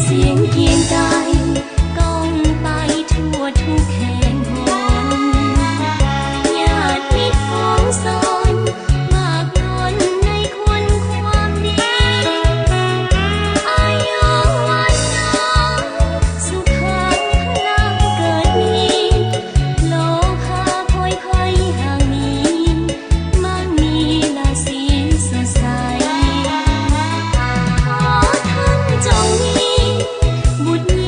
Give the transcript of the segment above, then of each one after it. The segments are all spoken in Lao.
ສຽງກຽງໄກກ້ອງໄປທົ່ວທຸກແຫ່ງຫົນ ຍາດມິດຂອງສອນ ໝາກລົ້ນໃນຄຸນຄວາມດີ ອາຍຸວັນນາ ສຸຂັງພະລັງເກີດມີ ໂລຄາພອຍໄພຮັ່ງມີ ມັງມີລາສີສົດໃສ ຂໍທ່ານຈົ່ງມີບຸດຍ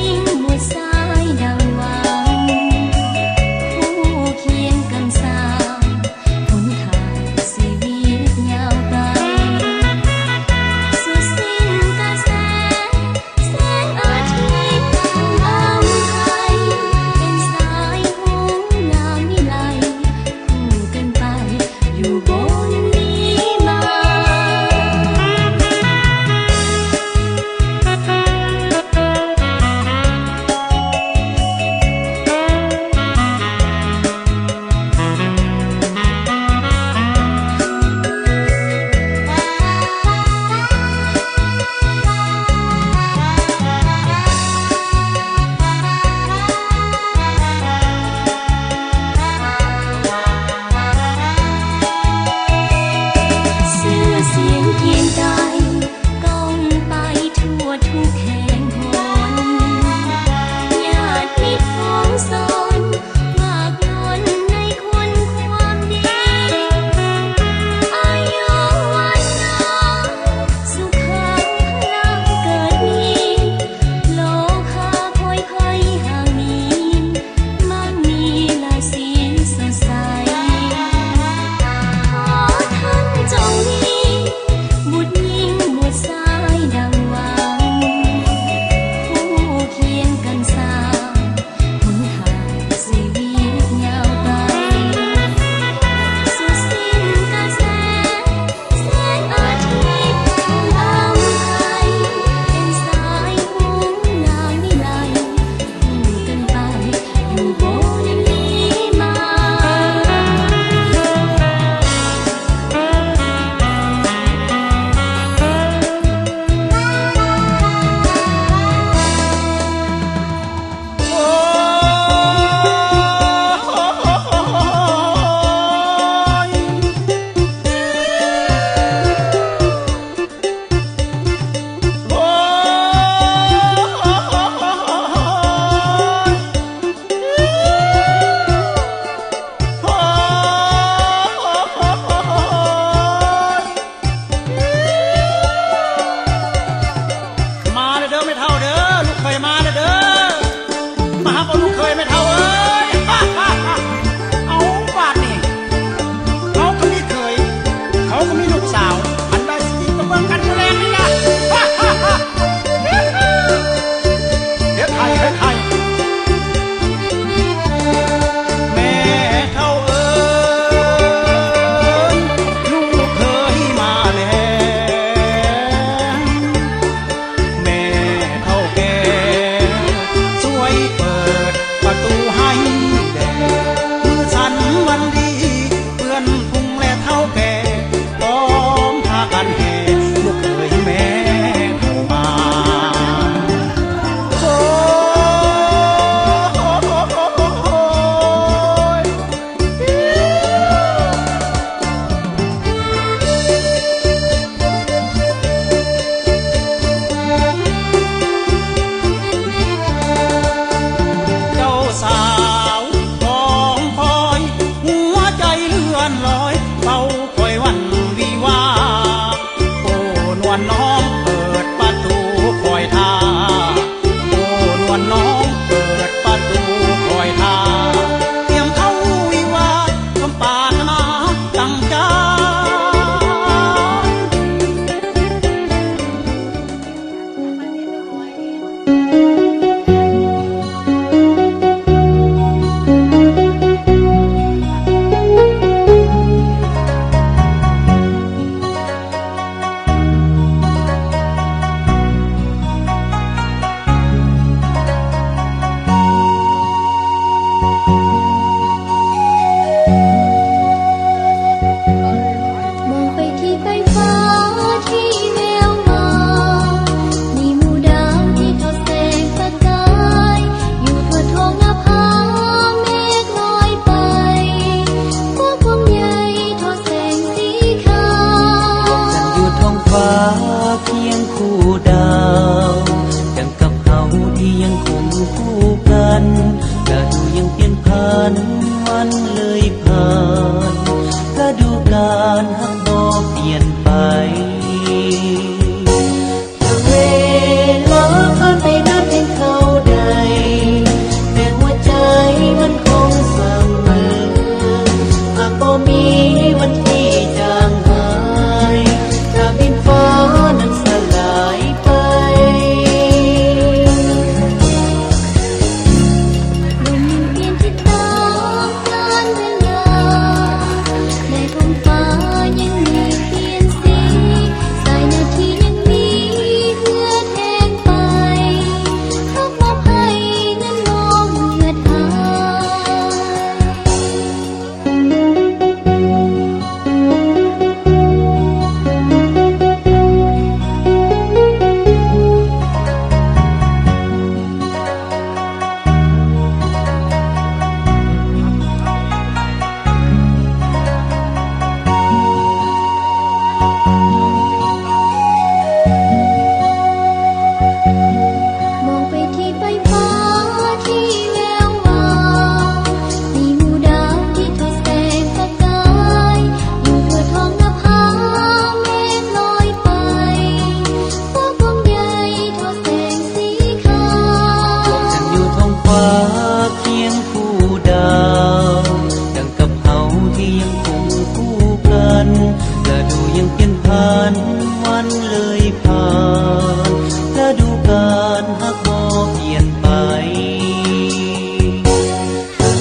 ນຫາກບໍ່ປ່ຽນໄປ.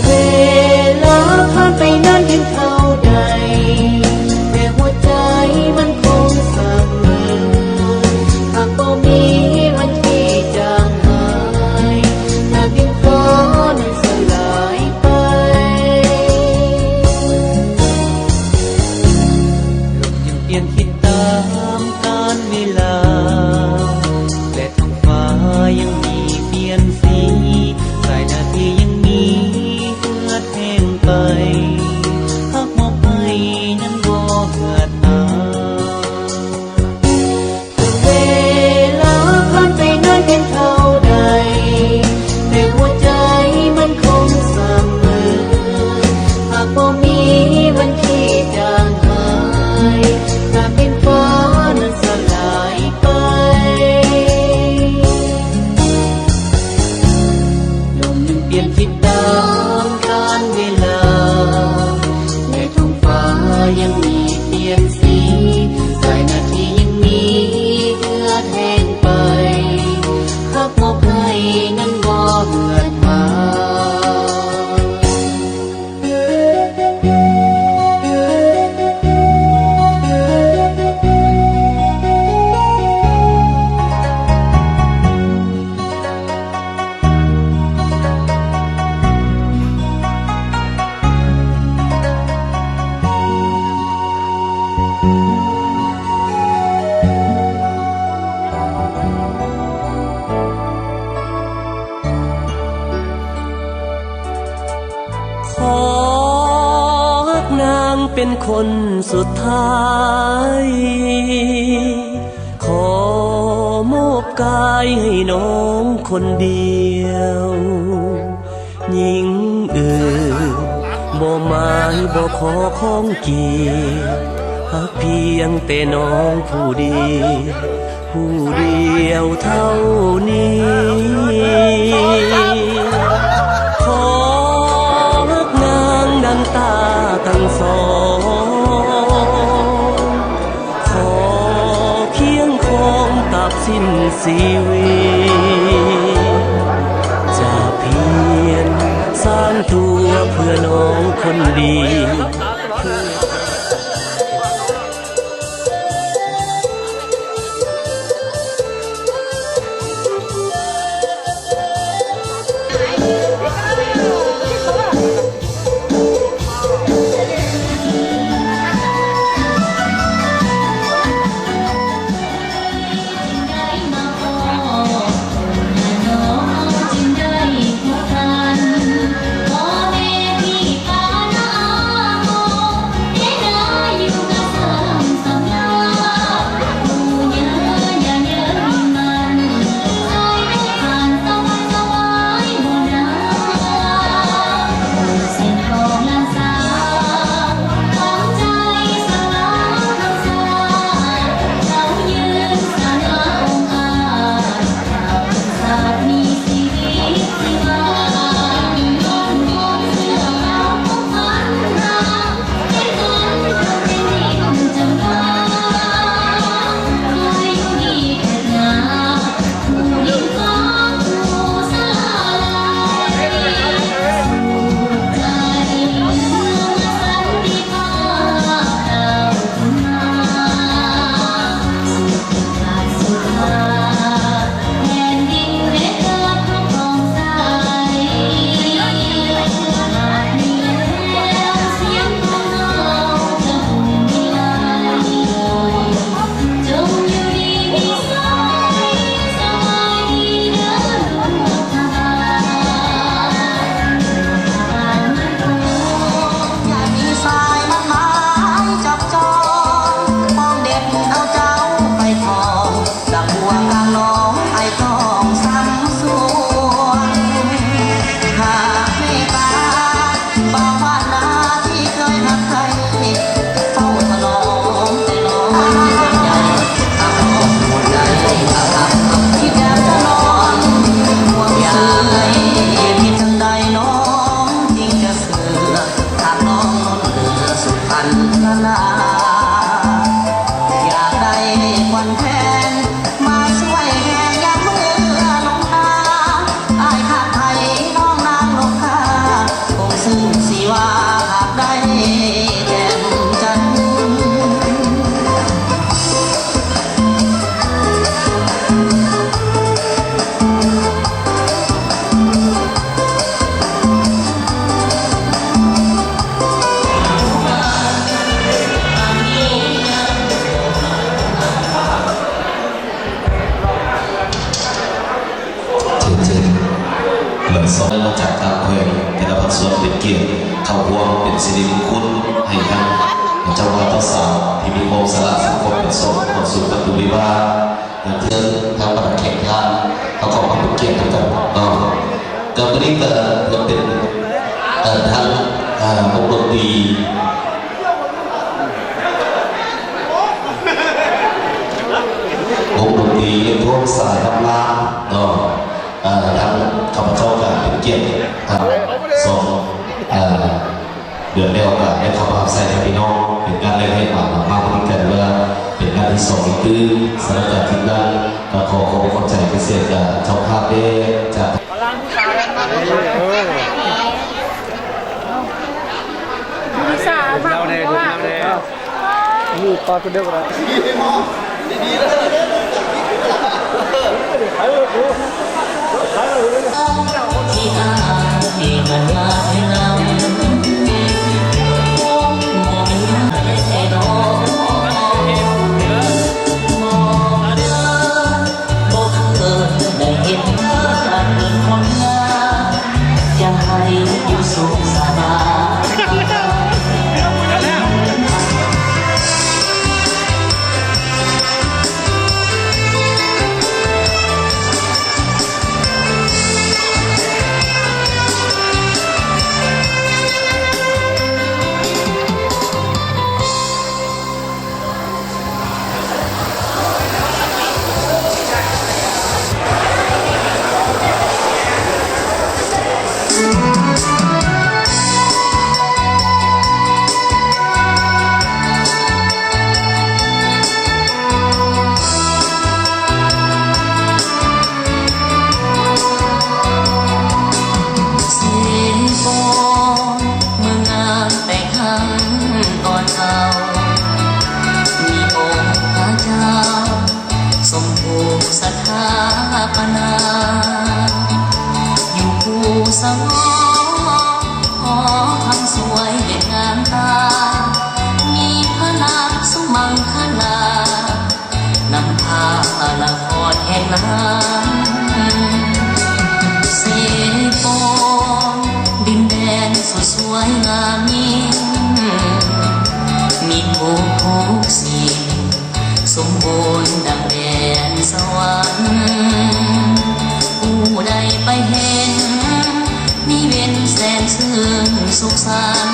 ເວລາຜ່ານໄປນານພຽງເທົ່າໃດ ແຕ່ຫົວໃຈມັນຄົງສະເໝີ. ຫາກບໍ່ມີວັນທີ່ຈາງຫາຍ ຖ້າດິນຟ້ານັ້ນສະຫຼາຍໄປ. ໂລກຍັງປ່ຽນທິດຕາມການເວລາ ແລະ ທ້ອງຟ້າຍັງມີປ່ຽນສີ, ສາຍໜ້າທີ່ຍັງມີເຫືອດແຫ້ງໄປ, ຫາກໝອກໄມ້ນັ້ນບໍ່ເຫືອດຫາຍ. ເວລາຜ່ານໄປນານພຽງເທົ່າໃດ ແຕ່ຫົວໃຈມັນຄົງສະເໝີ. ຫາກບໍ່ມີວັນທີ່ຈາງຫາຍ ຖ້າດິນຟ້ານັ້ນສະຫຼາຍໄປ. ລົມຍັງປ່ຽນທິດຕາມການເວລາ ແລະ ທ້ອງຟ້າຍັງມີປ່ຽນສີ, ສາຍໜ້າທີ່ຍັງມີເຫືອດແຫ້ງໄປ, ຫາກໝອກໄມ້ນັ້ນບໍ່ເຫືອດຫາຍ. ຂໍຮັກນາງເປັນຄົນສຸດທ້າຍ, ຂໍມອບກາຍໃຫ້ນ້ອງຄົນດຽວ. ຍິງອື່ນບໍ່ໝາຍບໍ່ຂໍຂອງກີບ, ຮັກພຽງແຕ່ນ້ອງຜູ້ດຽວ, ຜູ້ດຽວເທົ່ານີ້. ຂໍຮັກນາງດັ່ງຕາທັງສອງ, ຂໍຄຽງຄອງຕາບສິ້ນຊີວິດ, ຈະພຽນສ້າງຕົວເພື່ອນ້ອງຄົນດຽວ. ກຽດເຂົ້າຮ່ວມເປັນສິລິມຸງຄຸນໃຫ້ທັງເຈົ້າບ່າວເຈົ້າສາວທີ່ມີຄວາມສະຫຼະສົມຄວນເປັນໂສດເຂົ້າສູ່ປະຕູວິວາ ແລະ ເຊີນທາງບັນດາແຂກທ່ານເຮົາເຂົ້າມາເປັນກຽດນຳກັນເນາະ. ກໍມື້ນີ້ກໍຈະເປັນ ເອີ ທາງ ເອີ ວົງດົນຕີ ວົງດົນຕີລວມສາຍນຳລາວເນາະ. ເອີ ທາງຂ້າພະເຈົ້າກໍເປັນກຽດ ທາງສອງ ເອີ ເດືອນແລ້ວກໍໄດ້ເຂົ້າມາຮັບໃຊ້ກັບພີ່ນ້ອງ ເປັນງານແລກເຮັດມາ ມາບໍລິການເວລາ ເປັນງານທີສອງອີກຕື່ມ. ສຳລັບການຈັດງານກໍຂໍຂອບອົກຂອບໃຈພິເສດກັບເຈົ້າພາບເດ້ ຈາກ ແຕ່ງງານຕອນເຊົ້າ ມີອົງພະເຈົ້າສົມພູກສະຖາປະນາ ຢູ່ຄູ່ສະຫງົບ ຂໍຄຳຊ່ວຍເຮັດງານຕາ ມີພະນາງສຸມັງຄະລາ ນຳພາລະຄອນແຫ່ງນາງ ເຊໂປນ ດິນແດນສຸດສວຍງາມຍິ່ງ ມີຄົບທຸກສິ່ງ ສົມບູນດັ່ງແດນສະຫວັນ ຜູ້ໃດໄປເຫັນ ມີເວັນແສນຊື່ນສຸກສັນ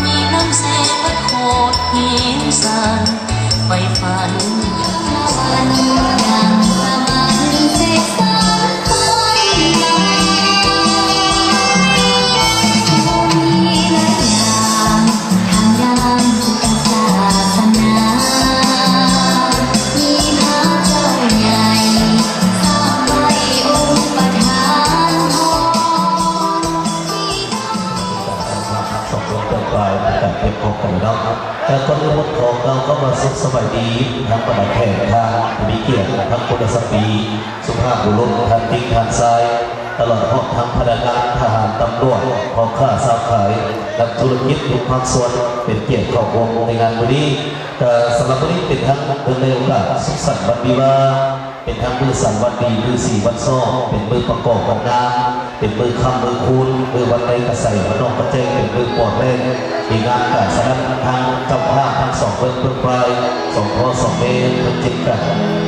ມີນ້ຳເຊພັດໂຄດຫີນສັນ ໄປຝັນ ສອງເລື່ອງເລື່ອງປາຍ ການເກັບຂອງກັນເນາະ. ແຕ່ກ່ອນອື່ນໝົດ ຂໍກ່າວຄຳວ່າສຸກສະບາຍດີ ທັງບັນດາແຂກທ່ານຜູ້ມີກຽດ ທັງຄຸນລະສະຕີ ສຸພາບບຸລຸດ ທ່ານຍິງ ທ່ານຊາຍ ຕະຫຼອດຮອດທັງພະນັກງານ ທະຫານ ຕຳຫຼວດ ພໍ່ຄ້າ ຊາວຂາຍ ນັກທຸລະກິດທຸກພາກສ່ວນ ເປັນກຽດເຂົ້າຮ່ວມໃນງານມື້ນີ້. ກະສຳລັບມື້ນີ້ເປັນທັງເນື່ອງໃນໂອກາດສຸກສັນວັນວິວາ ເປັນທັງມື້ສັນວັນດີ ມື້ສີວັນຊອກ ເປັນມື້ປະກອບວັນນາ ເປັນມື້ຄ່ຳມື້ຄູນ ມື້ວັນໃດກະໃສ ວັນນອກກະແຈ້ງ ເປັນມື້ປອດແລ້ງ ດີງາມການສະນັ້ນ ທາງເຈົ້າພາບທັງສອງເບື້ອງເພິ່ງຝ່າຍ ສອງພໍ່ສອງແມ່ເພິ່ນຈຶ່ງກະ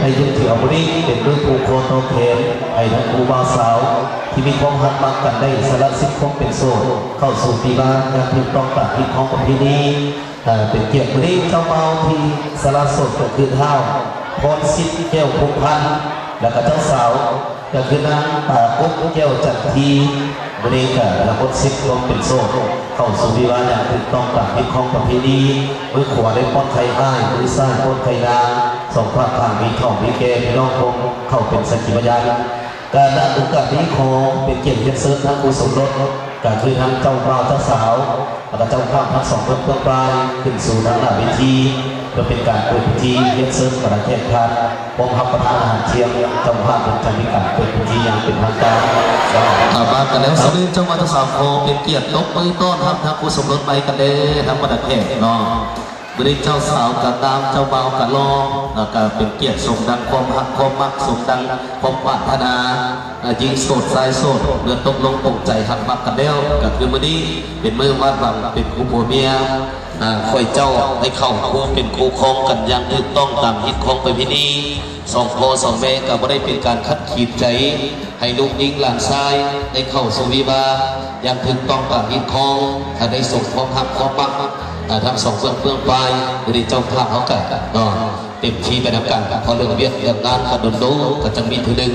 ໄດ້ຍຶດຖືເອົາມື້ນີ້ເປັນມື້ຜູກຄໍຕໍ່ແຂນ ໃຫ້ທັງຄູ່ບ່າວສາວທີ່ມີຄວາມຮັກມັກກັນໄດ້ສະຫຼະສິດຄວາມເປັນໂສດ ເຂົ້າສູ່ປີໜ້າຢ່າງຖືກຕ້ອງຕາມຮີດຄອງປະເພນີ. ເອີ ເປັນກຽດມື້ນີ້ ເຈົ້າບ່າວທີ່ສະຫຼະໂສດກໍຄືທ້າວ ພອນສິດ ແກ້ວພົງພັນ ແລະກະເຈົ້າສາວກໍຄືນາງປາກົບ ແກ້ວຈັນທີ. ມື້ນີ້ກະລະໝົດສິດຄວາມເປັນໂສດ ເຂົ້າສູ່ວິວາຢ່າງຖືກຕ້ອງຕາມຮີດຄອງປະເພນີ ມືຂວາໄດ້ປ້ອນໄຂ່ອ້າຍ ມືຊ້າຍປ້ອນໄຂ່ນາງ ສອງຟາກຂ້າງມີເຖົ້າມີແກ່ ພີ່ນ້ອງຄົງເຂົ້າເປັນສັກຂີພະຍານ. ກະນະໂອກາດນີ້ ຂໍເປັນກຽດຮຽນເຊີນທາງຄູ່ສົມລົດ ກະຄືທັງເຈົ້າບ່າວເຈົ້າສາວ ແລະກະເຈົ້າພາບທັງສອງເບື້ອງເພິ່ງຝ່າຍ ຂຶ້ນສູ່ທາງໜ້າເວທີ ເພື່ອເປັນການເປີດພິທີຮຽນເຊີນບັນດາແຂກທ່ານ ພ້ອມຮັບປະທານອາຫານທ່ຽງ. ເຈົ້າພາບເພິ່ນຈະມີການເປີດພິທີຢ່າງເປັນທາງການ. ເອົາ ມາກັນແລ້ວ ສະເລີນເຈົ້າບ່າວເຈົ້າສາວ ຂໍເປັນກຽດຕົບມືຕ້ອນຮັບທາງຄູ່ສົມລົດໃໝ່ກັນເດີ້ ທາງບັນດາແຂກເນາະ. ມື້ນີ້ເຈົ້າສາວກະງາມ ເຈົ້າບ່າວກະຫຼໍ່ ແລ້ວກະເປັນກຽດສົມດັ່ງຄວາມຮັກຄວາມມັກ ສົມດັ່ງຄວາມປາດຖະໜາ. ຍິງໂສດຊາຍໂສດ ເມື່ອຕົກລົງປົງໃຈຮັກມັກກັນແລ້ວ ກະຄືມື້ນີ້ເປັນມື້ວາດຫວັງເປັນຄູ່ຜົວເມຍ. ຂ້າພະເຈົ້າໄດ້ເຂົ້າຄູ່ເປັນຄູ່ຄອງກັນຢ່າງຖືກຕ້ອງຕາມຮີດຄອງປະເພນີ. ສອງພໍ່ສອງແມ່ກະບໍ່ໄດ້ເປັນການຂັດຂີດໃຈ ໃຫ້ລູກຍິງຫຼານຊາຍໄດ້ເຂົ້າສູ່ວິວາຢ່າງຖືກຕ້ອງຕາມຮີດຄອງ ຖ້າໄດ້ສົມຄວາມຮັກຄວາມມັກ ທັງສອງເບື້ອງເບື້ອງຝ່າຍ. ມື້ນີ້ເຈົ້າພາບເຮົາກະເນາະ ເຕັມທີ່ໄປນຳກັນ ເພາະເລື່ອງວຽກເລື່ອງງານກະດົນໆກະຈັ່ງມີເທື່ອໜຶ່ງ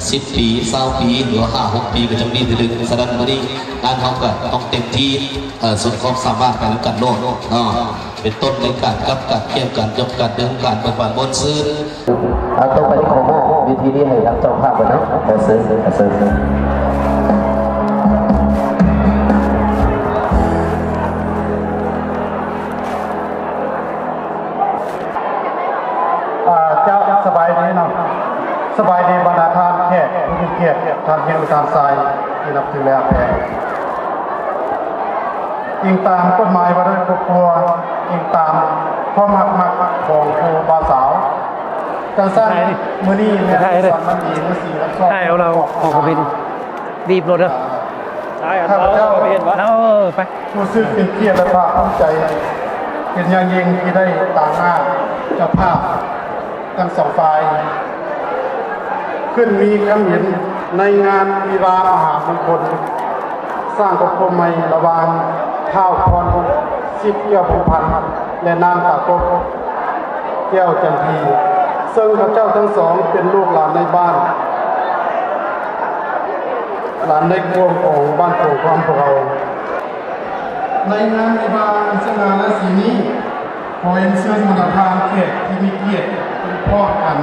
ສິບປີ ຊາວປີ ຫຼືວ່າຫ້າຫົກປີກະຈັ່ງມີເທື່ອໜຶ່ງ. ສະນັ້ນມື້ນີ້ງານເຮົາກະຕ້ອງເຕັມທີ່ ເອີ ສຸດຄວາມສາມາດໄປນຳກັນໂລດເນາະ ເປັນຕົ້ນໃນການກັບ ການກຽມ ການຍົກ ການດຶງ ການເບິ່ງບານມ່ວນຊື່ນ. ອາ ຕໍ່ໄປນີ້ຂໍມອບເວທີນີ້ໃຫ້ທາງເຈົ້າພາບກ່ອນເນາະ ຂໍເຊີນ ຂໍເຊີນ. ອາ ເຈົ້າ ສະບາຍດີເນາະ ສະບາຍດີບັນດາທ່ານແຂກຜູ້ມີກຽດ ທ່ານຍິງ ແລະ ທ່ານຊາຍທີ່ນັບຖື ແລະ ຮັກແພງ. ອີງຕາມກົດໝາຍວ່າດ້ວຍຄອບຄົວ ອີງຕາມຄວາມຮັກມັກຂອງຄູ່ບ່າວສາວ ຈັ່ງຊັ້ນມື້ນີ້ແມ່ນວັນດີ ມື້ສີວັນຊອກ ຖ່າຍເອົາລາວອອກມາເປັນ ບີບໂລດເດີ ຂ້າພະເຈົ້າ ເອີ ໄປ ຮູ້ສຶກເປັນກຽດ ແລະ ພາກພູມໃຈເປັນຢ່າງຍິ່ງທີ່ໄດ້ຕາງໜ້າເຈົ້າພາບທັງສອງຝ່າຍ ຂຶ້ນມີຄຳເຫັນໃນງານວິວາມະຫາມົງຄົນ ສ້າງຄອບຄົວໃໝ່ລະຫວ່າງທ້າວພອນ ສິດແກ້ວພົງພັນ ແລະ ນາງຕາກົບ ແກ້ວຈັນທີ ເຊິ່ງເຂົາເຈົ້າທັງສອງເປັນລູກຫຼານນາຍບ້ານ ຫຼານນາຍກວມຂອງບ້ານໂຂງຄຳພວກເຮົາ. ໃນງານວິວາອັນສະຫງ່າລາສີນີ້ ຂໍຮຽນເຊີນບັນດາທ່ານແຂກທີ່ມີກຽດ ເປັນພ້ອມກັນ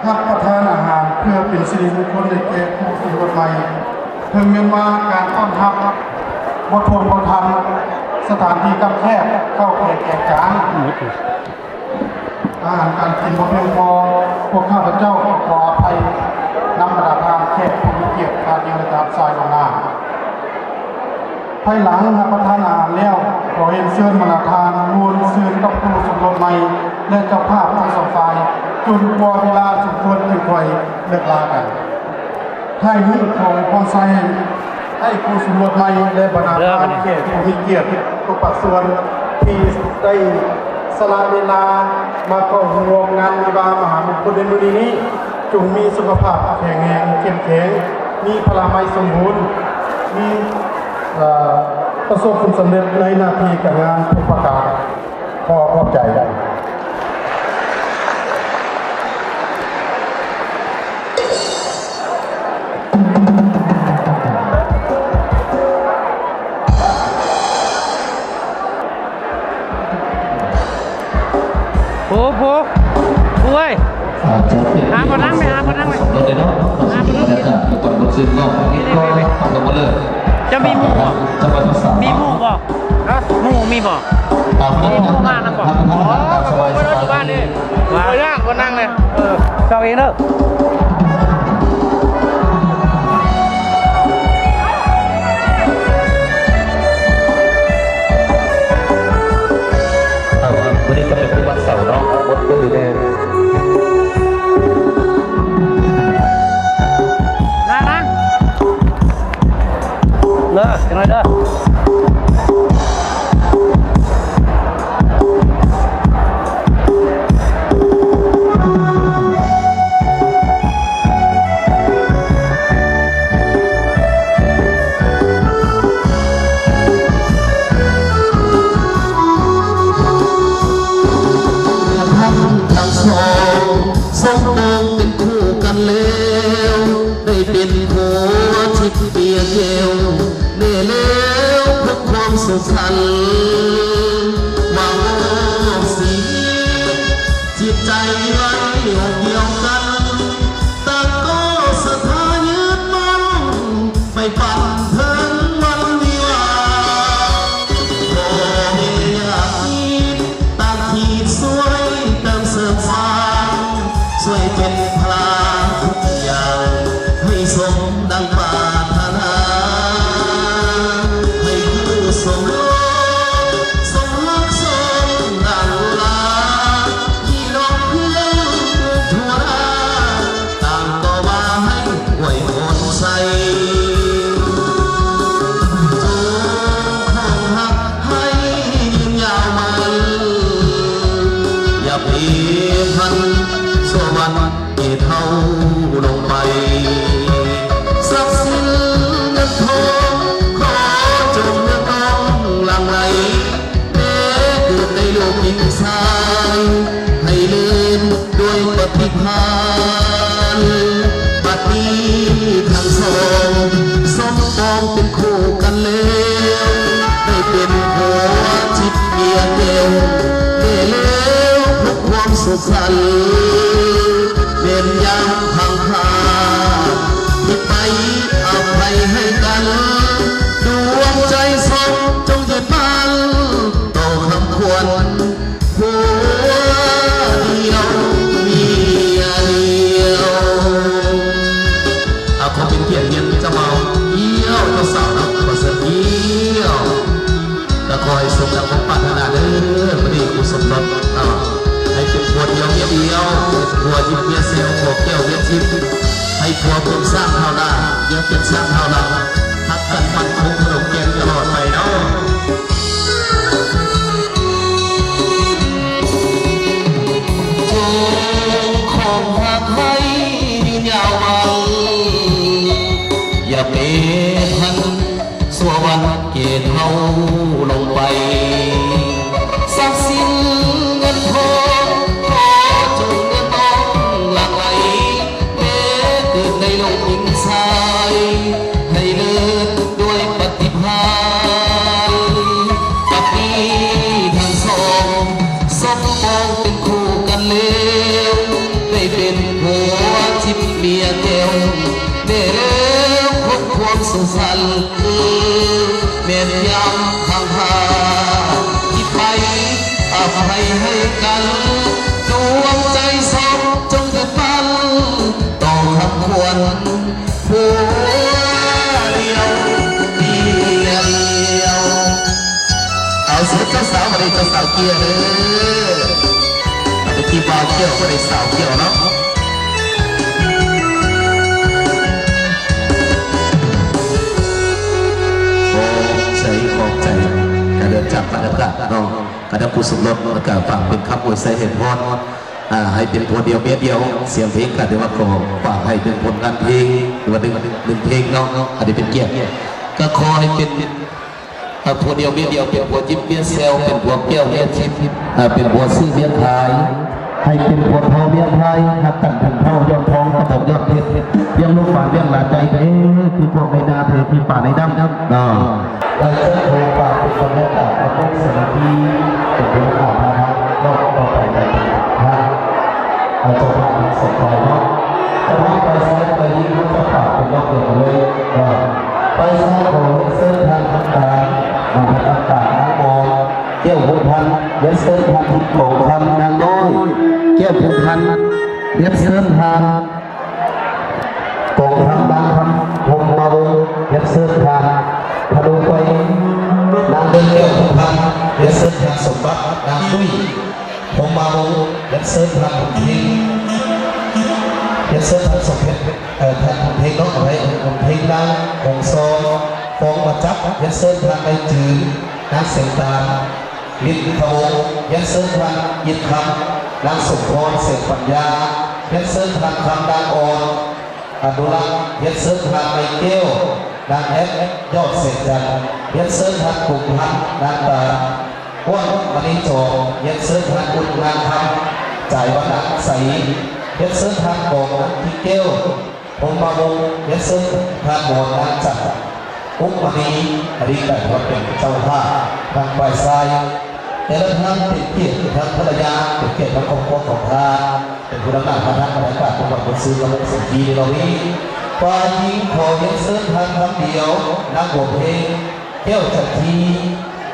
ຮັບປະທານອາຫານ ເພື່ອເປັນສິລິມຸງຄຸນໃຫ້ແກ່ຄູ່ສົມລົດໃໝ່. ເຖິງແມ່ນວ່າການຕ້ອນຮັບບໍ່ທົ່ວບໍ່ທັນ, ສະຖານທີ່ຄັບແຄບ, ເຂົ້າແຂງແຂງຈານ, ອາຫານການກິນບໍ່ພຽງພໍ, ພວກຂ້າພະເຈົ້າຂໍອະໄພນຳບັນດາທ່ານແຂກຜູ້ມີກຽດ ທ່ານຍິງ ແລະ ທ່ານຊາຍ ລ່ວງໜ້າ. ພາຍຫຼັງຮັບປະທານອາຫານແລ້ວ, ຂໍຮຽນເຊີນບັນດາທ່ານມ່ວນຊື່ນກັບຄູ່ສົມລົດໃໝ່ ແລະ ເຈົ້າພາບທັງສອງຝ່າຍ ຈົນກວ່າເວລາສົມຄວນຈຶ່ງຄ່ອຍເລີກລາກັນ. ທ້າຍນີ້ຂໍອວຍພອນໄຊໃຫ້ຄູ່ສົມລົດໃໝ່ ແລະ ບັນດາທ່ານແຂກຜູ້ມີກຽດທຸກພາກສ່ວນທີ່ໄດ້ສະຫຼະເວລາມາເຂົ້າຮ່ວມງານວິວາມະຫາມົງຄົນໃນມື້ນີ້ ຈົ່ງມີສຸຂະພາບແຂງແຮງເຂັ້ມແຂງ, ມີພະລາໄມສົມບູນ, ມີ ເອີ ປະສົບຜົນສຳເລັດໃນໜ້າທີ່ການງານທຸກປະການ. ຂໍຂອບໃຈ. ໂອ້ໂຫ ໂອ້ຍ ຫາບ່ອນນັ່ງໄປ ຫາບ່ອນນັ່ງໄປ ຫາບ່ອນນັ່ງໄປ ເຈົ້າມີໝູ່ບໍ່? ມີໝູ່ບໍ່? ມີໝູ່ມານຳບໍ່? ອໍ ບໍ່ໄດ້ຢູ່ບ້ານເດ້. ວ່າ ບໍ່ຍາກ ບໍ່ນັ່ງເລີຍ. ເອີ ເຈົ້າເອງເດີ. ເອົາ ມື້ນີ້ກໍເປັນວັນເສົາເນາະ ອົດມື້ແດ່. ນາງ ນາງ ເດີ ຈັກໜ້ອຍເດີ. ທັງສອງສົມປອງເປັນຄູ່ກັນແລ້ວ ໄດ້ເປັນຜົວທິບເມຍແກ້ວ ແນ່ແລ້ວເພື່ອຄວາມສຸຂະ ຫວັງຊິມີຈິດໃຈໄວ້ອົງດຽວກັນ ຕ່າງກໍສັດທາຍຶດໝັ້ນ ໄປປັນເຖິງວັນວິວາ. ພໍ່ແມ່ຢາກຄິດ ຕາຄິດຊ່ວຍເຕີມເສີມສ້າງ ຊ່ວຍເປັນພະລາທຸກຢ່າງ ໃຫ້ສົມດັ່ງປາດຖະໜາ ໃຫ້ຄູ່ສົມລົດສົມຮັກສົມດັງ ແມ່ນຍາມພັງພາ ທີ່ໄປອະໄພໃຫ້ກັນ ດວງໃຈສອງຈົ່ງຍຶດໝັ້ນ ຕໍ່ຄຳຂວັນ ຜົວດຽວເມຍດຽວ. ອາ ຂໍເປັນກຽດຮຽນເຈົ້າບ່າວກ້ຽວ ເຈົ້າສາວເນາະ ຂໍເຊີນກ້ຽວ. ກໍຂໍໃຫ້ສົມດັ່ງຄວາມປາດຖະໜາເດີ ມື້ນີ້ຄູ່ສົມລົດເນາະ ໃຫ້ເປັນຜົວດຽວເມຍດຽວ ເປັນຜົວຍິບເມຍແຊວ ຜົວແກ້ວເມຍທິບ ໃຫ້ຜົວເປັນຊ້າງທ້າວໜ້າ ເມຍເປັນຊ້າງທ້າວຫຼັງ ຮັກກັນໝັ້ນຄົງຂະໜົມແກ່ນຕະຫຼອດໄປເນາະ. ຈົ່ງຄົງຮັກໃຫ້ຍືນຍາວໝັ້ນ ຢ່າເປພັນ ຊົ່ວວັນແກ່ເຖົ້າລົງໄປ ຊັບສິນເງິນທອງ ຂໍຈົ່ງເງິນທອງຫຼັ່ງໄຫຼ ແມ້ເກີດໃນໂລກຍິງຊາຍ ໃຫ້ເລີດດ້ວຍປະຕິພານ ປັດນີ້ທັງສອງ ສົມປອງເປັນຄູ່ກັນແລ້ວ ໄດ້ເປັນຜົວທິບເມຍແກ້ວ ແດ່ແລ້ວພົບຄວາມສຸກສັນ ແມ່ນຍາມພັງພາ ທີ່ໄປອະໄພໃຫ້ກັນ ດວງໃຈສອງຈົ່ງຍຶດໝັ້ນ ຕໍ່ຄຳຂວັນ ຜົວດຽວເມຍດຽວ. ເອົາ ເຊີນເຈົ້າສາວ ບັດນີ້ເຈົ້າສາວກ້ຽວເດີ ເມື່ອກີ້ບ່າວກ້ຽວ ບັດນີ້ສາວກ້ຽວເນາະ. ຂອບໃຈ ຂອບໃຈ ກະເດີນຈາກບັນຍາກາດເນາະ ກະທັງຄູ່ສົມລົດ ແລ້ວກະຝາກເປັນຄຳອວຍໄຊໃຫ້ພອນ ອ່າ ໃຫ້ເປັນຜົວດຽວເມຍດຽວ ສຽງເພງກະຖືວ່າຂໍຝາກໃຫ້ເປັນຜົນງານເພງ ຫຼືວ່າໜຶ່ງ ໜຶ່ງເພງເນາະ ອັນນີ້ເປັນກຽດ ກະຂໍໃຫ້ເປັນ ອ່າ ຜົວດຽວເມຍດຽວ ເປັນຜົວຈິບເມຍແຊວ ເປັນຜົວແກ້ວເມຍທິບ ອ່າ ເປັນຜົວຊື້ເມຍຂາຍ ໃຫ້ເປັນຜົວເຖົ້າເມຍພາຍ ຮັກກັນເຖິງເຖົ້າ ຍ້ອນທອງກະບອກຍອດເພັດ ລ້ຽງລູກຫຼານລ້ຽງຫຼານໄດ້ເດີ ຄືພວກໃນນາເທີ ຄືປາໃນນ້ຳເນາະ. ໄດ້ເຊີນໂຄປາເປັນບັນຍາກາດອາບົດສະມາທິ ເປັນເລື່ອງຂອງເຮົາເນາະ ຕໍ່ໄປກັນທາງເຈົ້າພາບທັງສອງຝ່າຍເນາະ ເຈົ້າພາບຝ່າຍຊາຍຝ່າຍຍິງ ເຮົາຈະປາບເປັນລອບດຽວກັນເລີຍເນາະ. ຝ່າຍຊາຍຂໍຮຽນເຊີນທ່ານທຳການ ນາງທຳການ ນາງອອນ ແກ້ວພົງພັນ ຮຽນເຊີນທ່ານທິດກອງຄຳ ນາງນ້ອຍ ແກ້ວພົງພັນ ຮຽນເຊີນທ່ານ ກອງທັບນາງຄຳ ພົມມະວົງ ຮຽນເຊີນທ່ານ ພະໂນໄຟ ນາງເດີນແກ້ວ ພົມພັນ ຮຽນເຊີນທ່ານສົມບັດ ນາງຕຸ້ຍ ພົມມະວົງ ຮຽນເຊີນທ່ານບຸນເພັງ ຮຽນເຊີນທ່ານສົມເພັງ ເອີ ທ່ານບຸນເພັງເນາະ ເອົາໄວ້ບຸນເພັງ ນາງຫົງຊອນ ຟອງມາຈັກ ຮຽນເຊີນທ່ານໄດ້ຈືນ ນາງແສງຕານ ລິດທະວົງ ຮຽນເຊີນທ່ານອິດຄຳ ນາງສົມພອນ ແສງປັນຍາ ຮຽນເຊີນທ່ານຄຳ ນາງອອນ ອະນຸລັກ ຮຽນເຊີນທ່ານໄມແກ້ວ ນາງແອັດ ຍອດແສງຈັນ ຮຽນເຊີນທ່ານກົມພັນ ນາງຕານ ອ້ວນ ມະນີຈອມ ຮຽນເຊີນທ່ານອຸ່ນ ນາງຄຳ ຈາຍວັນນະ ໃສ ຮຽນເຊີນທ່ານກອງ ນາງທິດແກ້ວ ພົມມະວົງ ຮຽນເຊີນທ່ານໝອນ ນາງຈັນ ອຸມມະນີ ອັນນີ້ກະຖືວ່າເປັນເຈົ້າພາບທາງຝ່າຍຊາຍ ແຕ່ລະທ່ານເປັນກຽດທາງພັນລະຍາ ເປັນກຽດທາງຄອບຄົວຂອງທ່ານ ເປັນຜູ້ນຳໜ້າພາທາງບັນຍາກາດຂອງວັດບົນຊື່ລະບົບສັງຄີໃນລອບນີ້ ຝ່າຍຍິງຂໍຮຽນເຊີນທ່ານຄຳດຽວ ນາງບົວເພັງ ແກ້ວຈັນທີ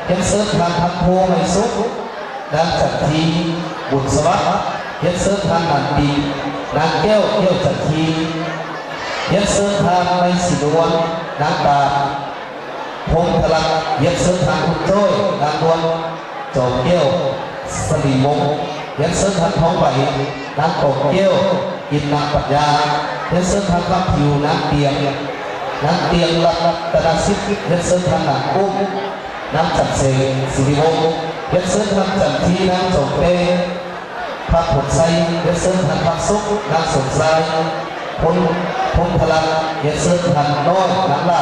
ຮຽນເຊີນທ່ານພັນໂທ ໄມສຸກ ນາງຈັນທີ ບຸນສະຫວັດ ຮຽນເຊີນທ່ານໜານຕີ ນາງແກ້ວ ແກ້ວຈັນທີ ຮຽນເຊີນທ່ານໄມສີນວນ ນາງຕານ ພົງທະລັດ ຮຽນເຊີນທ່ານບຸນຈ້ອຍ ນາງນວນ ຈອມແກ້ວ ສະຫຼີວົງ ຮຽນເຊີນທ່ານທອງໃບ ນາງກອງແກ້ວ ອິນນາປັນຍາ ຮຽນເຊີນທ່ານຄຳຜິວ ນາງຕຽງ ນາງຕຽງ ລັດຕະນະສິດ ຮຽນເຊີນທ່ານນາງອຸ້ມ ນາງຈັນແສງ ສີລິວົງ ຮຽນເຊີນທ່ານຈັນທີ ນາງຈອມແປ້ງ ພັກຜົນໄຊ ຮຽນເຊີນທ່ານພັກສຸກ ນາງສົມຊາຍ ພົນ ພົນທະລັດ ຮຽນເຊີນທ່ານນ້ອຍ ນາງຫຼ້າ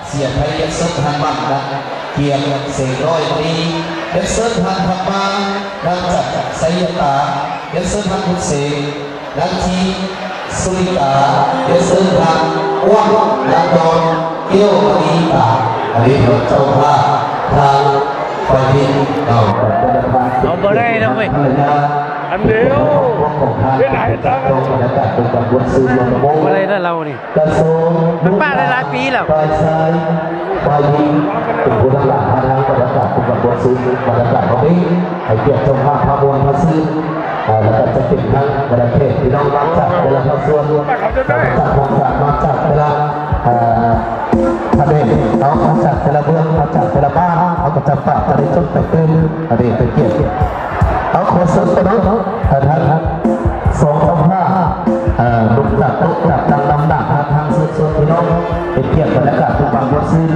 ເສຍໄພ ຮຽນເຊີນທ່ານໝັ້ນ ນາງກຽງ ເສງນ້ອຍ ມະນີ ຮຽນເຊີນທ່ານພັກມາ ນາງຈັນ ໄຊຍະຕາ ຮຽນເຊີນທ່ານບຸນເສງ ນາງທີ ສຸລິຕາ ຮຽນເຊີນທ່ານອ້ວນ ນາງດອນ ແກ້ວມະນີຕາ ອັນນີ້ເຈົ້າພາບທາງຝ່າຍຍິງເນາະ ເອົາບໍ່ໄດ້ນະເວີຍ ອັນດຽວ ເຮັດໃຫ້ຕາ ບໍ່ໄດ້ໄດ້ລາວນີ້ ມັນປາໄດ້ຫຼາຍປີແລ້ວ ຝ່າຍຊາຍ ຝ່າຍຍິງ ເປັນຜູ້ນຳໜ້າພາທາງ ບັນຍາກາດເປັນການບົດຊື່ ບັນຍາກາດຂອງນີ້ ໃຫ້ກຽດຊົມພາບພາບມ່ວນພາບຊື່ ເອີ ແລ້ວກໍຈະເປັນທັງບັນດາເຂດພີ່ນ້ອງມາຈາກແຕ່ລະພາກສ່ວນ ມາຈາກຫ້ອງການ ມາຈາກແຕ່ລະ ເອີ ພະແນກເນາະ ມາຈາກແຕ່ລະເມືອງ ມາຈາກແຕ່ລະບ້ານ ເຮົາກໍຈະຝາກກັນໃຫ້ຈົນໄປຕື່ມ ອັນນີ້ເປັນກຽດ ເອົາ ຂໍເຊີນພີ່ນ້ອງ ເອີ ທາງ ທາງສອງເຈົ້າພາບ ເອີ ລຸກຈາກໂຕະຈາກຕັ່ງ ນຳໜ້າພາທາງເຊີນຊວນພີ່ນ້ອງ ເປັນກຽດບັນຍາກາດຜູ້ຟັງບົດຊື່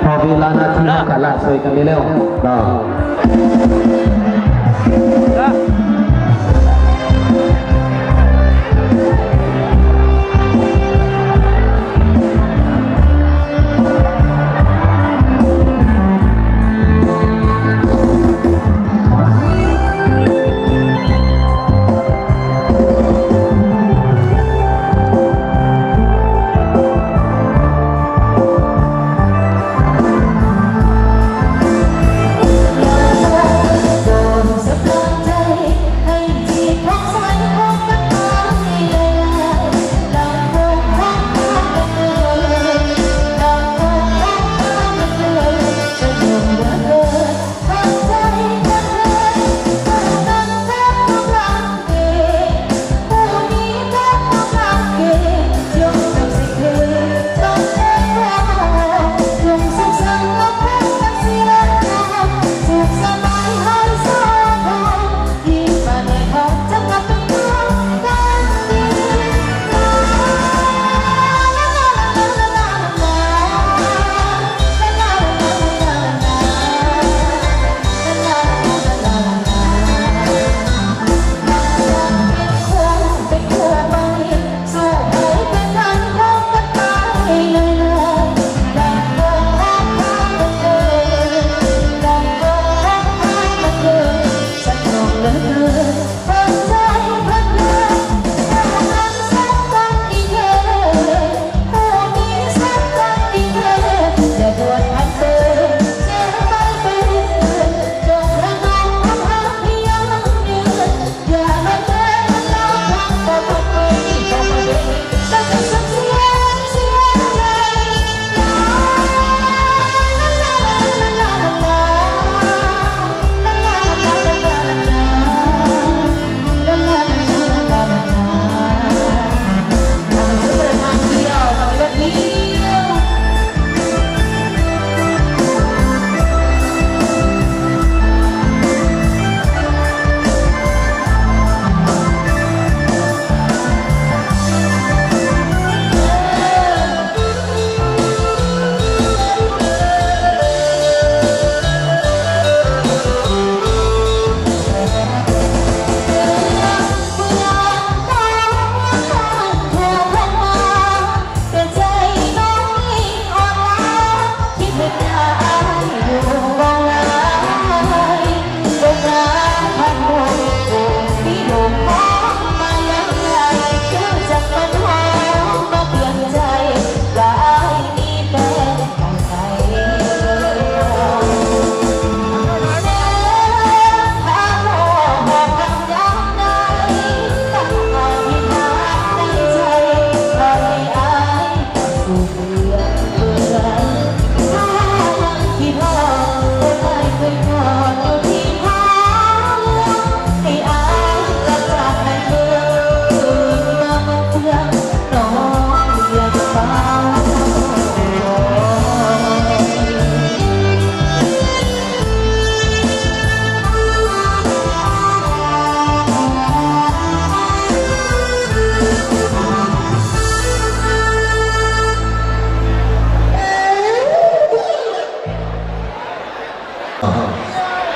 ເພາະເວລາໜ້າທີ່ເຮົາກະລະຊ່ອຍກັນໄດ້ແລ້ວເນາະ.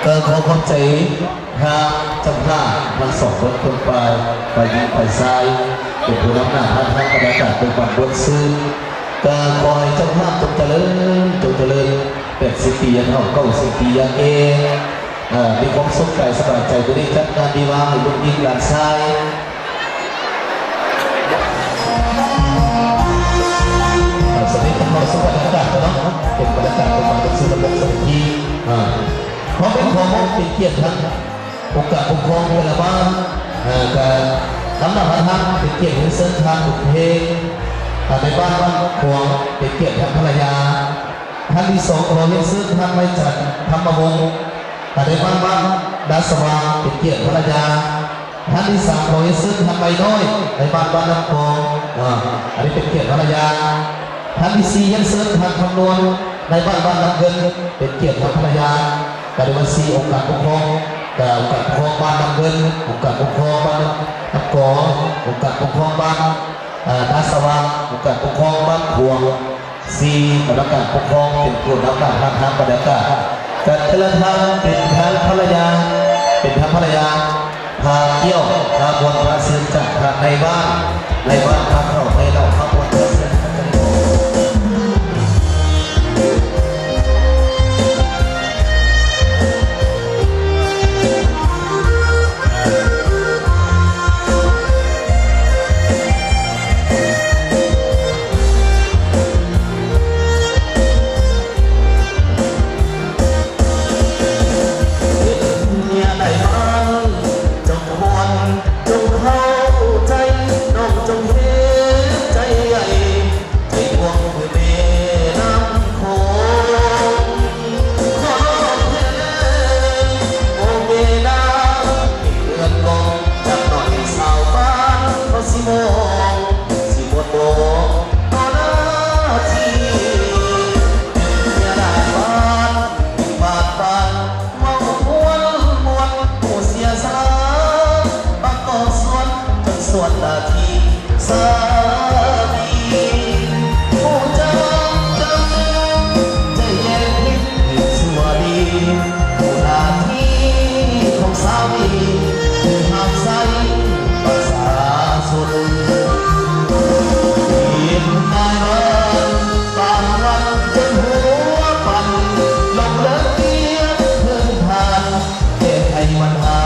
ກໍຂໍຂອບໃຈທາງເຈົ້າພາບທັງສອງຄົນ ຄົນຝ່າຍ ຝ່າຍຍິງຝ່າຍຊາຍ ເປັນຜູ້ນຳໜ້າພາທາງ ບັນຍາກາດເປັນຄວາມມ່ວນຊື່ນ. ກໍຂໍໃຫ້ເຈົ້າພາບຈົ່ງຈະເລີນ ຈົ່ງຈະເລີນ ແປດສິບປີຢ່າເຖົ້າ ເກົ້າສິບປີຢ່າແກ່ ເອີ ມີຄວາມສຸກກາຍສະບາຍໃຈ. ມື້ນີ້ຈັດງານວິວາໃຫ້ລູກຍິງຫຼານຊາຍ ເອີ ສະເດັດເຂົ້າສູ່ບັນຍາກາດເນາະ ເປັນບັນຍາກາດຂອງການປະຊຸມລະບົບສະຖານທີ່ ເຮົາໄດ້ຂໍມອບເປັນກຽດທາງອົງການປົກຄອງແຕ່ລະບ້ານ ເອີ ກະ ລຳດັບຖັດມາ ເປັນກຽດຮຽນເຊີນທ່ານບຸນເພັງ ອາ ນາຍບ້ານບ້ານຂວາງ ເປັນກຽດທັງພັນລະຍາ. ທ່ານທີສອງ ຂໍຮຽນເຊີນທ່ານໄມຈັນ ທຳມະວົງ ອາ ນາຍບ້ານບ້ານດາສະຫວ່າງ ເປັນກຽດພັນລະຍາ. ທ່ານທີສາມ ຂໍຮຽນເຊີນທ່ານໄມນ້ອຍ ນາຍບ້ານບ້ານນ້ຳຄອງ ອາ ອັນນີ້ເປັນກຽດພັນລະຍາ. ທ່ານທີສີ່ ຮຽນເຊີນທ່ານຄຳນວນ ນາຍບ້ານບ້ານນ້ຳເງິນ ເປັນກຽດທັງພັນລະຍາ. ກະໄດ້ມາສີ່ອົງການປົກຄອງ ກະອົງການປົກຄອງບ້ານນ້ຳເງິນ, ອົງການປົກຄອງບ້ານນ້ຳກອງ, ອົງການປົກຄອງບ້ານ ອາ ດາສະຫວ່າງ, ອົງການປົກຄອງບ້ານຂວາງ, ສີ່ ກຳມະການປົກຄອງເປັນຜູ້ນຳໜ້າຮ້ານທາງບັນຍາກາດ. ກະແຕ່ລະທ່ານເປັນທາງພັນລະຍາ ເປັນທາງພັນລະຍາ ພາກ້ຽວ ພາມ່ວນ ພາຊື່ນຈາກທາງໃນບ້ານ ໃນບ້ານພາເຂົ້າໃຫ້ເລົ່າ ພາມ່ວນ ພາຊື່ນ. ເປັນເມຍນາຍບ້ານ ເຈົ້າຄວນຈົ່ງເຂົ້າໃຈ ນ້ອງຈົ່ງເຫັນໃຈໃຫຍ່ ໃຈກວ້າງຄືແມ່ນ້ຳໂຂງ. ຂໍຮ້ອງແທ້ ໂອ້ແມ່ນາງ ເປັນເຮືອນກອງ ຈັກໜ້ອຍຊາວບ້ານເຂົາຊິມອງ ຊິໝົດບໍ່ຕໍ່ໜ້າທີ່ ເປັນເມຍນາຍບ້ານ ບ້ານ ບ້ານ ເວົ້າມ່ວນມ່ວນ ຜູ້ເສຍສະຫຼະ ປະກອບສ່ວນ ຈົນສ່ວນໜ້າທີ່ສາມີ ຮູ້ຈັກຈຳ ໃຈແຍກຜິດ ເຫັນຊົ່ວດີ ຮູ້ໜ້າທີ່ຂອງສາມີ ຄືຮັບໃຊ້ປະຊາຊົນ ເປັນນາຍບ້ານ ປານວັນຈົນຫົວປັນ ລົງເລີກວຽກພື້ນຖານ ແກ້ໄຂບັນຫາ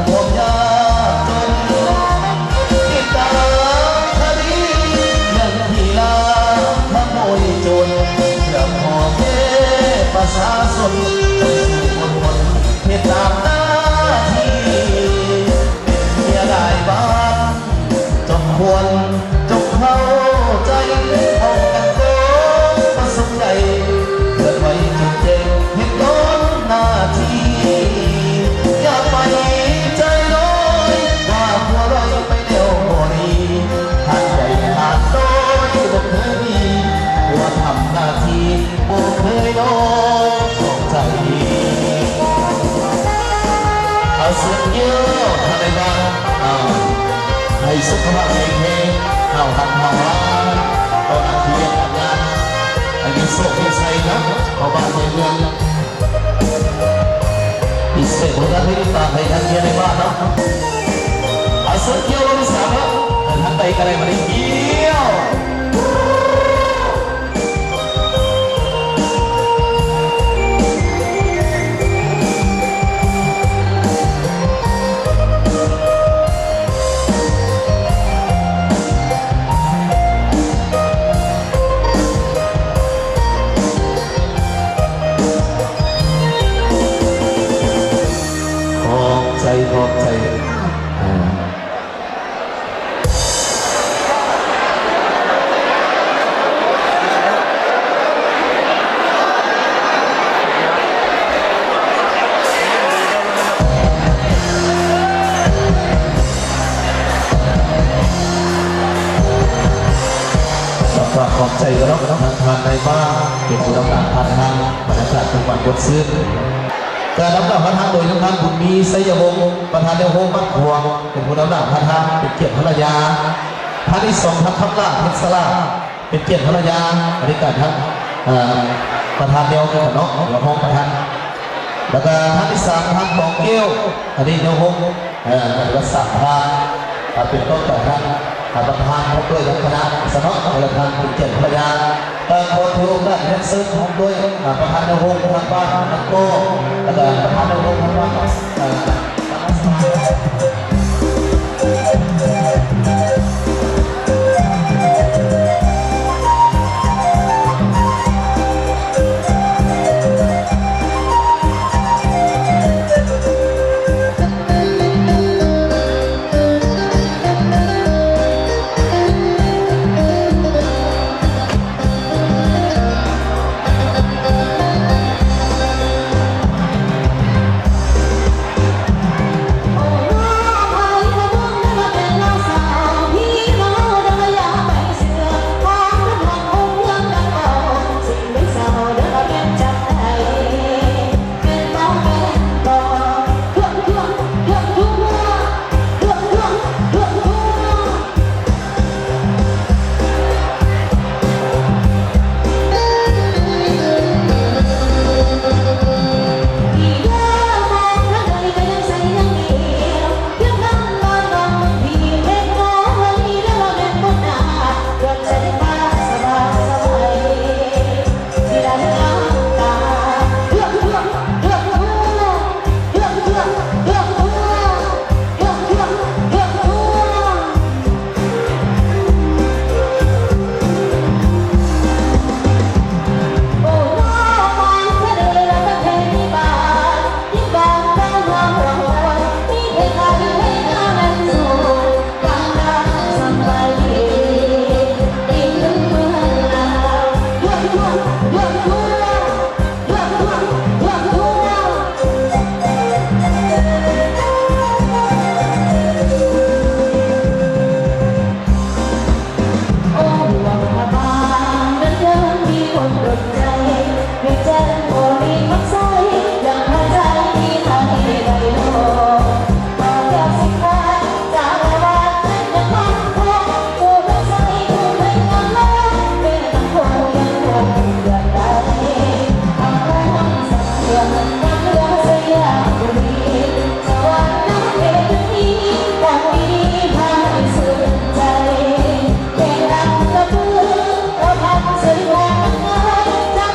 ຄວາມຍາກຈົນ ຕິດຕາມຄະດີເລື່ອງຂີ້ລາຂະໂມຍໂຈນ ເພື່ອພໍ່ແມ່ປະຊາຊົນ ຕ້ອງສູ້ອົດທົນເຮັດຕາມໜ້າທີ່ ເປັນເມຍນາຍບ້ານ ຈົ່ງຄວນ ຈົ່ງເຂົ້າໃຈ ເຮົາກັນເດີ ປະສົມໃຈ ເຄື່ອນໄຫວຈຸດແຈ້ງ ເຮັດຕາມໜ້າທີ່ ຢ່າໄປໃຈລອຍ ວ່າຜົວລອຍໄປແລ້ວບໍ່ດີ ຫາດໃຫຍ່ຫາດນ້ອຍບໍ່ເຄີຍມີ ຜົວທຳໜ້າທີ່ ບໍ່ເຄີຍນອກໃຈ. ເອົາເສຍງເຢີ ທ່ານໃດວ່າ ເອົາ ໃຫ້ສຸຂະພາບແຂງແຮງ ເຮົາຮັກເຮົາຫາ ຕໍ່ໜ້າທີ່ການງານ ໃຫ້ມີໂຊກມີໄຊນະ ເຂົ້າບ້ານໃນເມືອງ ພິເສດຂອງທ່ານນີ້ ຕາມໃຫ້ທ່ານເມຍໃນບ້ານເນາະ ເອົາເສຍງເຢີລົງສາມເນາະ ທ່ານໃດກໍໄດ້ມາໄດ້ເຢີ. ຂອບໃຈ ຂອບໃຈ ອ່າ. ກະຂອບໃຈກັນເນາະ ທາງທ່ານນາຍບ້ານ ເປັນຜູ້ນຳໜ້າພາທາງ ບັນຍາກາດຂອງບ້ານບົດຊືນ. ການນຳໜ້າພາທາງໂດຍທາງທ່ານ ບຸນມີ ໄຊຍະວົງ ປະທານແນວໂຮມບ້ານຂວາງ ເປັນຜູ້ນຳໜ້າພາທາງ ເປັນກຽດພັນລະຍາ. ທ່ານທີສອງ ທ່ານ ຄຳຫຼ້າ ເພັດສະຫຼາ ເປັນກຽດພັນລະຍາ ອັນນີ້ການທ່ານ ເອີ ປະທານແນວເນາະ ແນວຮອງປະທານ. ແລ້ວກະທ່ານທີສາມ ທ່ານ ທອງແກ້ວ ອັນນີ້ແນວໂຮມ ເອີ ລັດສະພາ ເປັນຕົ້ນກະທ່ານ ປະທານພ້ອມດ້ວຍຄະນະສະເນາະ ແລະ ທ່ານເປັນກຽດພັນລະຍາ. ເອີ ຂໍຖືໂອກາດຮຽນເຊີນພ້ອມດ້ວຍ ອາ ປະທານໂຮງ ປະທານບ້ານ ນຳໂຕ ແລ້ວກະປະທານໂຮງ ປະທານບ້ານ ເອີ. ເ ຄົນດົນໃຈ ໃຫ້ໃຈບໍ່ມີຄວາມໃສ ຢາກໃຫ້ໃຈມີໃຫ້ໄດ້ໂລດ ບໍ່ຢາກຊິຂາດ ສາລະວັດຍັງໝັ້ນຄົງ ຜູ້ໃດໃສຜູ້ໃດງາມໂລດ ແມ່ນຳໂຄງຍັງຄົງເດືອນໃດ ເອົາໄວ້ນຳສັກເທື່ອ ນຳເຮືອໃສ່ຢາມບໍ່ດີ ສະຫວ່າງນຳເຂດນີ້ ຄວາມດີພາໃຫ້ຊື່ນໃຈ ແມ່ນນຳກະປື ເອົາພັນໃສ່ຫົວມັນເອີຍ ຈະ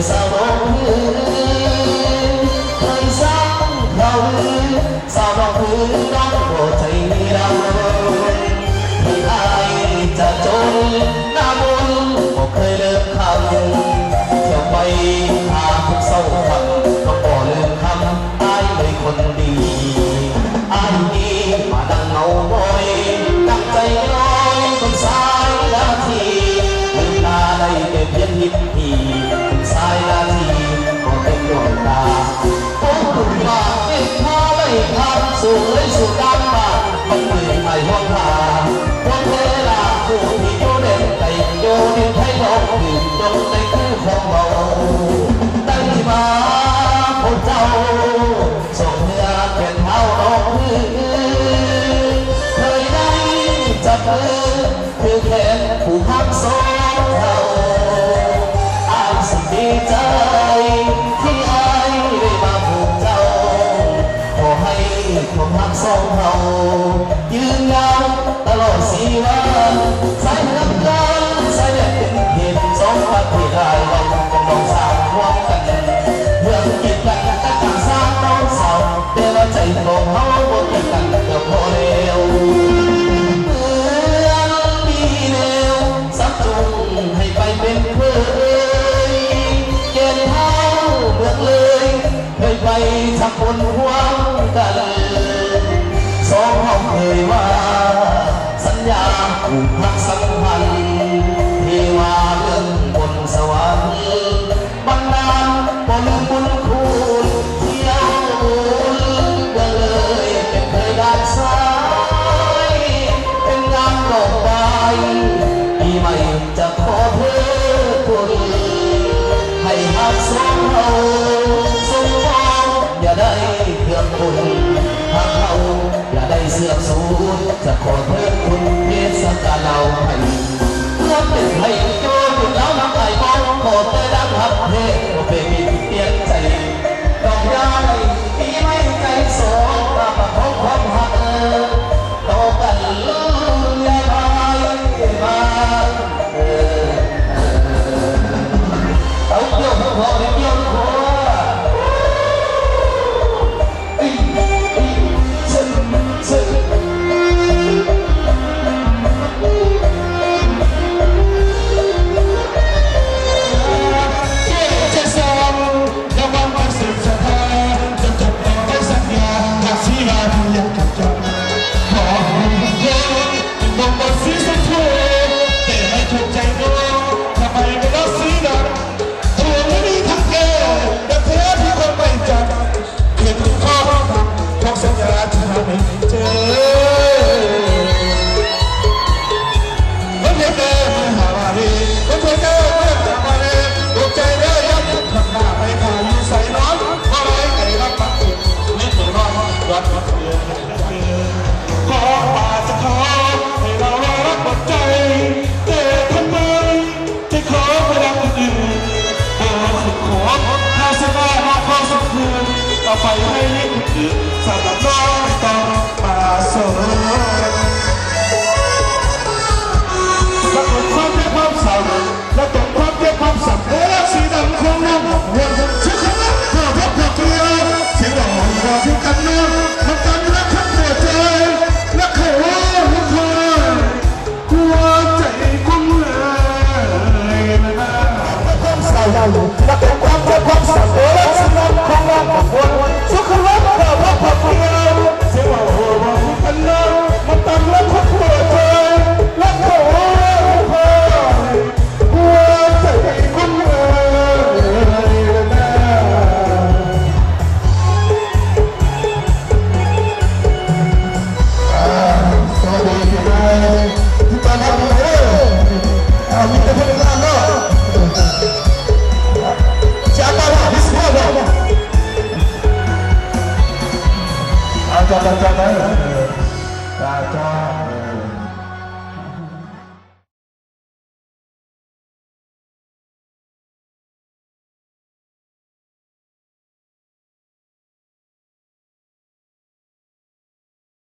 ສາວນ້ອງເອີຍ ເຄີຍຟັງຂ່າວລື ສາວນ້ອງເອີຍ ນ້ອງບໍ່ໃຈດຳ ທີ່ອ້າຍຈະຈົນໜ້າມົນ ບໍ່ເຄີຍເລີກຄຳ ທ່ຽວໄປຫາທຸກເຊົ້າຄ່ຳ ກໍບໍ່ລືມຄຳ ອ້າຍເລີຍຄົນດີ ອ້າຍນີ້ມານັ່ງເງົາງອຍ ຕັ້ງໃຈຍ້ອຍເປັນສາຍໜ້າທີ່ ລືມໜ້າໄດ້ແຕ່ພຽງຮິດຖີ ເປັນສາຍໜ້າທີ່ກໍເຕັມດວງຕາ ໂອ້ ບຸນບາບເມດພາໄຫຼຜ່ານ ສູ່ເອີຍສູ່ຕາມມາ ມັນເປັນໄພຫວງຫາ ຫວງເວລາຜູ້ທີ່ຢູ່ແດນໄກ ຢູ່ດິນໄທລອງຄື ຈົ່ງໄດ້ຄືຄວາມເວົ້າ ໄດ້ມາພົບເຈົ້າ ສົ່ງເຮືອແກ່ທ້າວນ້ອງເອີຍ ເຄີຍໄດ້ຈັບມື ຄືແຂນຜູ້ຮັກສອງເຮົາ ອ້າຍຊິດີໃຈ ທີ່ອ້າຍໄດ້ມາພົບເຈົ້າ ຂໍໃຫ້ຄວາມຮັກສອງເຮົາ ຍືນຍາວຕະຫຼອດຊີວາ ສາຍເຮືອການ ສາຍແດນເປັນເຂດ ສອງປະເທດອ້າຍນ້ອງ ຂອງນ້ອງສາວຮ່ວມກັນ ເຮືອນກີດກັນ ແຕ່ຕ່າງຊາດນ້ອງສາວ ແຕ່ວ່າໃຈຂອງເຮົາບໍ່ຕິດກັນກໍພໍແລ້ວ ເມື່ອມີແນວ ສັກຈຸງໃຫ້ໄປເປັນເຄີຍ ແກ່ນທ້າວເມືອງເລີຍ ເຄີຍໄປທຳບຸນຮ່ວມກັນ ສອງເຮົາເຄີຍວ່າ ສັນຍາຜູກພັນສຳພັນ ເທວາເມືອງບົນສະຫວັນ ບັນດານບໍ່ລືມບຸນຄຸນ ທ່ຽວບຸນເມືອງເລີຍ ເປັນເຄີຍດ່ານຊາຍ ເປັນງາມດອກບາຍ ປີໃໝ່ຈະຂໍເທີດບຸນ ໃຫ້ຮັກສອງເຮົາສົມປອງ ຢ່າໄດ້ເຄື່ອງປຸນ ຫາກເຮົາ ຢ່າໄດ້ເສື່ອມສູນ ຈະຂໍເທີດຄຸນເທດສະກາລເລົ່າໄພ ເພື່ອເປັນໄພໂຈເປັນລາວນຳອ້າຍບອກ ຂໍແຕ່ດັງຮັກແທ້ ບໍ່ເປັນມີປ່ຽນໃຈ ດອກຢາໄດ້ປີໃໝ່ໃຈສອງ ມາປະຄອງຄວາມຮັກຕໍ່ກັນ ຢ່າພາຍມາເກີດ